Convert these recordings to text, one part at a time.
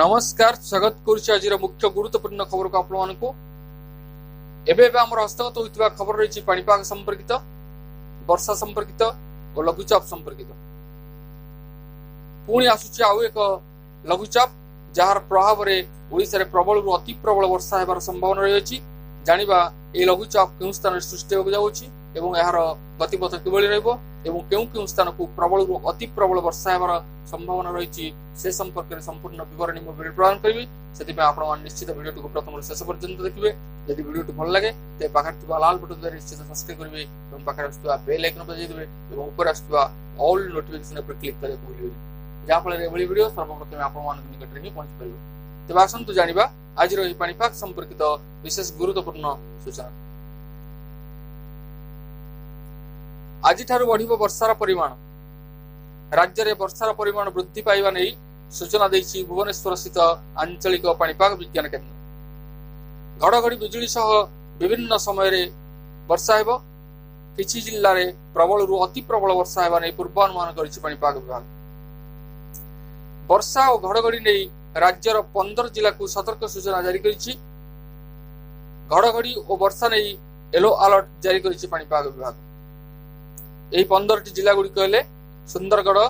ନମସ୍କାର, ସ୍ୱାଗତ କରୁଛି ଆଜିର ମୁଖ୍ୟ ଗୁରୁତ୍ୱପୂର୍ଣ୍ଣ ଖବରକୁ ଆପଣମାନଙ୍କୁ। ଏବେ ଏବେ ଆମର ହସ୍ତଗତ ହୋଇଥିବା ଖବର ରହିଛି ପାଣିପାଗ ସମ୍ପର୍କିତ, ବର୍ଷା ସମ୍ପର୍କିତ ଓ ଲଘୁଚାପ ସମ୍ପର୍କିତ। ପୁଣି ଆସୁଛି ଆଉ ଏକ ଲଘୁଚାପ, ଯାହାର ପ୍ରଭାବରେ ଓଡ଼ିଶାରେ ପ୍ରବଳରୁ ଅତି ପ୍ରବଳ ବର୍ଷା ହେବାର ସମ୍ଭାବନା ରହିଅଛି। ଜାଣିବା ଏହି ଲଘୁଚାପ କେଉଁ ସ୍ଥାନରେ ସୃଷ୍ଟି ହେବାକୁ ଯାଉଅଛି ଏବଂ ଏହାର ଗତିପଥ କିଭଳି ରହିବ ଏବଂ କେଉଁ କେଉଁ ସ୍ଥାନକୁ ପ୍ରବଳରୁ ଅତି ପ୍ରବଳ ବର୍ଷା ହେବାର ସମ୍ଭାବନା ରହିଛି, ସେ ସମ୍ପର୍କରେ ସମ୍ପୂର୍ଣ୍ଣ ବିବରଣୀ ମୁଁ ଭିଡ଼ିଓ ପ୍ରଦାନ କରିବି। ସେଥିପାଇଁ ଆପଣମାନେ ନିଶ୍ଚିତ ଭିଡ଼ିଓଟିକୁ ପ୍ରଥମରୁ ଶେଷ ପର୍ଯ୍ୟନ୍ତ ଦେଖିବେ। ଯଦି ଭିଡ଼ିଓଟି ଭଲ ଲାଗେ, ତେବେ ପାଖରେ ଥିବା ଲାଲ ବଟନ ଦ୍ୱାରା ନିଶ୍ଚିତ ସବସ୍କ୍ରାଇବ କରିବେ ଏବଂ ପାଖରେ ଆସୁଥିବା ବେଲ୍ ଆଇକନ୍ ବଜାଇ ଦେବେ ଏବଂ ଉପରେ ଆସୁଥିବା ଅଲ୍ ନୋଟିଫିକେସନ ଉପରେ କ୍ଲିକ୍ କରିବାକୁ ଭୁଲିବେନି, ଯାହାଫଳରେ ଏଭଳି ଭିଡ଼ିଓ ସର୍ବପ୍ରଥମେ ଆପଣମାନଙ୍କ ନିକଟରେ ହିଁ ପହଞ୍ଚି ପାରିବ। ତେବେ ଆସନ୍ତୁ ଜାଣିବା ଆଜିର ଏହି ପାଣିପାଗ ସମ୍ପର୍କିତ ବିଶେଷ ଗୁରୁତ୍ୱପୂର୍ଣ୍ଣ ସୂଚନା। ଆଜିଠାରୁ ବଢିବ ବର୍ଷାର ପରିମାଣ। ରାଜ୍ୟରେ ବର୍ଷାର ପରିମାଣ ବୃଦ୍ଧି ପାଇବା ନେଇ ସୂଚନା ଦେଇଛି ଭୁବନେଶ୍ୱର ସ୍ଥିତ ଆଞ୍ଚଳିକ ପାଣିପାଗ ବିଜ୍ଞାନ କେନ୍ଦ୍ର। ଘଡ଼ଘଡ଼ି ବିଜୁଳି ସହ ବିଭିନ୍ନ ସମୟରେ ବର୍ଷା ହେବ। କିଛି ଜିଲ୍ଲାରେ ପ୍ରବଳରୁ ଅତି ପ୍ରବଳ ବର୍ଷା ହେବା ନେଇ ପୂର୍ବାନୁମାନ କରିଛି ପାଣିପାଗ ବିଭାଗ। ବର୍ଷା ଓ ଘଡ଼ଘଡ଼ି ନେଇ ରାଜ୍ୟର 15 ଜିଲ୍ଲାକୁ ସତର୍କ ସୂଚନା ଜାରି କରିଛି। ଘଡ଼ଘଡ଼ି ଓ ବର୍ଷା ନେଇ ୟେଲୋ ଆଲର୍ଟ ଜାରି କରିଛି ପାଣିପାଗ ବିଭାଗ। ଏହି 15ଟି ଜିଲ୍ଲା ଗୁଡ଼ିକ ହେଲେ ସୁନ୍ଦରଗଡ଼,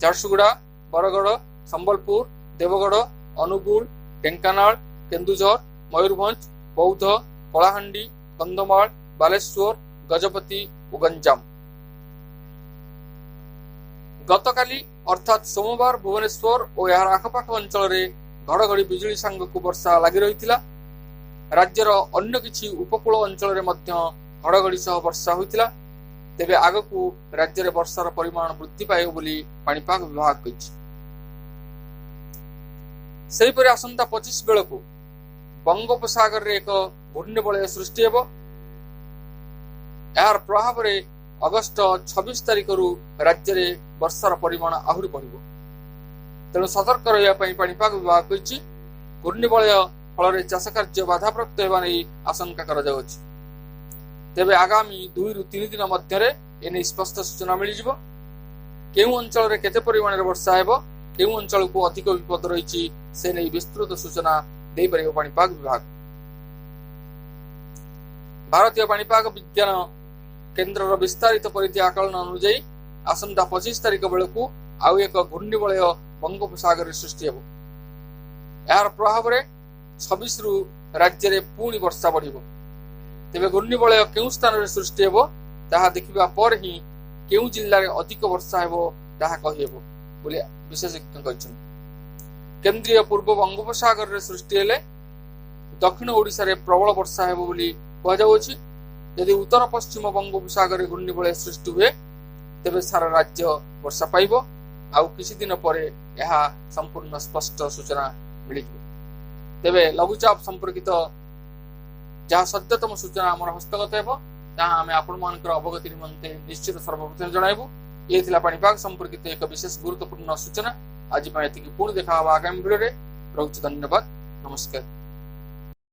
ଝାରସୁଗୁଡ଼ା, ବରଗଡ଼, ସମ୍ବଲପୁର, ଦେବଗଡ଼, ଅନୁଗୁଳ, ଢେଙ୍କାନାଳ, କେନ୍ଦୁଝର, ମୟୂରଭଞ୍ଜ, ବୌଦ୍ଧ, କଳାହାଣ୍ଡି, କନ୍ଧମାଳ, ବାଲେଶ୍ୱର, ଗଜପତି ଓ ଗଞ୍ଜାମ। ଗତକାଲି ଅର୍ଥାତ୍ ସୋମବାର ଭୁବନେଶ୍ୱର ଓ ଏହାର ଆଖପାଖ ଅଞ୍ଚଳରେ ଘଡ଼ଘଡ଼ି ବିଜୁଳି ସାଙ୍ଗକୁ ବର୍ଷା ଲାଗି ରହିଥିଲା। ରାଜ୍ୟର ଅନ୍ୟ କିଛି ଉପକୂଳ ଅଞ୍ଚଳରେ ମଧ୍ୟ ଘଡ଼ଘଡ଼ି ସହ ବର୍ଷା ହୋଇଥିଲା। ତେବେ ଆଗକୁ ରାଜ୍ୟରେ ବର୍ଷାର ପରିମାଣ ବୃଦ୍ଧି ପାଇବ ବୋଲି ପାଣିପାଗ ବିଭାଗ କହିଛି। ସେହିପରି ଆସନ୍ତା 25 ବେଳକୁ ବଙ୍ଗୋପସାଗରରେ ଏକ ଘୂର୍ଣ୍ଣିବଳୟ ସୃଷ୍ଟି ହେବ। ଏହାର ପ୍ରଭାବରେ ଅଗଷ୍ଟ 26 ତାରିଖରୁ ରାଜ୍ୟରେ ବର୍ଷାର ପରିମାଣ ଆହୁରି ବଢ଼ିବ। ତେଣୁ ସତର୍କ ରହିବା ପାଇଁ ପାଣିପାଗ ବିଭାଗ କହିଛି। ଘୂର୍ଣ୍ଣିବଳୟ ଫଳରେ ଚାଷ କାର୍ଯ୍ୟ ବାଧାପ୍ରାପ୍ତ ହେବା ନେଇ ଆଶଙ୍କା କରାଯାଉଅଛି। ତେବେ ଆଗାମୀ 2ରୁ 3 ଦିନ ମଧ୍ୟରେ ଏନେଇ ସ୍ପଷ୍ଟ ସୂଚନା ମିଳିଯିବ। କେଉଁ ଅଞ୍ଚଳରେ କେତେ ପରିମାଣରେ ବର୍ଷା ହେବ, କେଉଁ ଅଞ୍ଚଳକୁ ଅଧିକ ବିପଦ ରହିଛି, ସେ ନେଇ ବିସ୍ତୃତ ସୂଚନା ଦେଇପାରିବ ପାଣିପାଗ ବିଭାଗ। ଭାରତୀୟ ପାଣିପାଗ ବିଜ୍ଞାନ କେନ୍ଦ୍ରର ବିସ୍ତାରିତ ପରିଧି ଆକଳନ ଅନୁଯାୟୀ ଆସନ୍ତା 25 ତାରିଖ ବେଳକୁ ଆଉ ଏକ ଘୂର୍ଣ୍ଣିବଳୟ ବଙ୍ଗୋପସାଗରରେ ସୃଷ୍ଟି ହେବ। ଏହାର ପ୍ରଭାବରେ 26ରୁ ରାଜ୍ୟରେ ପୁଣି ବର୍ଷା ବଢ଼ିବ। ତେବେ ଘୂର୍ଣ୍ଣିବଳୟ କେଉଁ ସ୍ଥାନରେ ସୃଷ୍ଟି ହେବ, ତାହା ଦେଖିବା ପରେ ହିଁ କେଉଁ ଜିଲ୍ଲାରେ ଅଧିକ ବର୍ଷା ହେବ ତାହା କହିହେବ ବୋଲି ବିଶେଷଜ୍ଞ କହିଛନ୍ତି। କେନ୍ଦ୍ରୀୟ ପୂର୍ବ ବଙ୍ଗୋପସାଗରରେ ସୃଷ୍ଟି ହେଲେ ଦକ୍ଷିଣ ଓଡ଼ିଶାରେ ପ୍ରବଳ ବର୍ଷା ହେବ ବୋଲି କୁହାଯାଉଅଛି। ଯଦି ଉତ୍ତର ପଶ୍ଚିମ ବଙ୍ଗୋପସାଗରରେ ଘୂର୍ଣ୍ଣିବଳୟ ସୃଷ୍ଟି ହୁଏ, ତେବେ ସାରା ରାଜ୍ୟ ବର୍ଷା ପାଇବ। ଆଉ କିଛି ଦିନ ପରେ ଏହା ସମ୍ପୂର୍ଣ୍ଣ ସ୍ପଷ୍ଟ ସୂଚନା ମିଳିଯିବ। ତେବେ ଲଘୁଚାପ ସମ୍ପର୍କିତ ଯାହା ସଦ୍ୟତମ ସୂଚନା ଆମର ହସ୍ତଗତ ହେବ, ତାହା ଆମେ ଆପଣମାନଙ୍କର ଅବଗତି ନିମନ୍ତେ ନିଶ୍ଚିତ ସର୍ବପ୍ରଥମେ ଜଣାଇବୁ। ଇଏ ଥିଲା ପାଣିପାଗ ସମ୍ପର୍କିତ ଏକ ବିଶେଷ ଗୁରୁତ୍ୱପୂର୍ଣ୍ଣ ସୂଚନା। ଆଜି ପାଇଁ ଏତିକି। ପୁଣି ଦେଖା ହବା ଆଗାମୀ ଭିଡ଼ିଓରେ। ରହୁଛି, ଧନ୍ୟବାଦ, ନମସ୍କାର।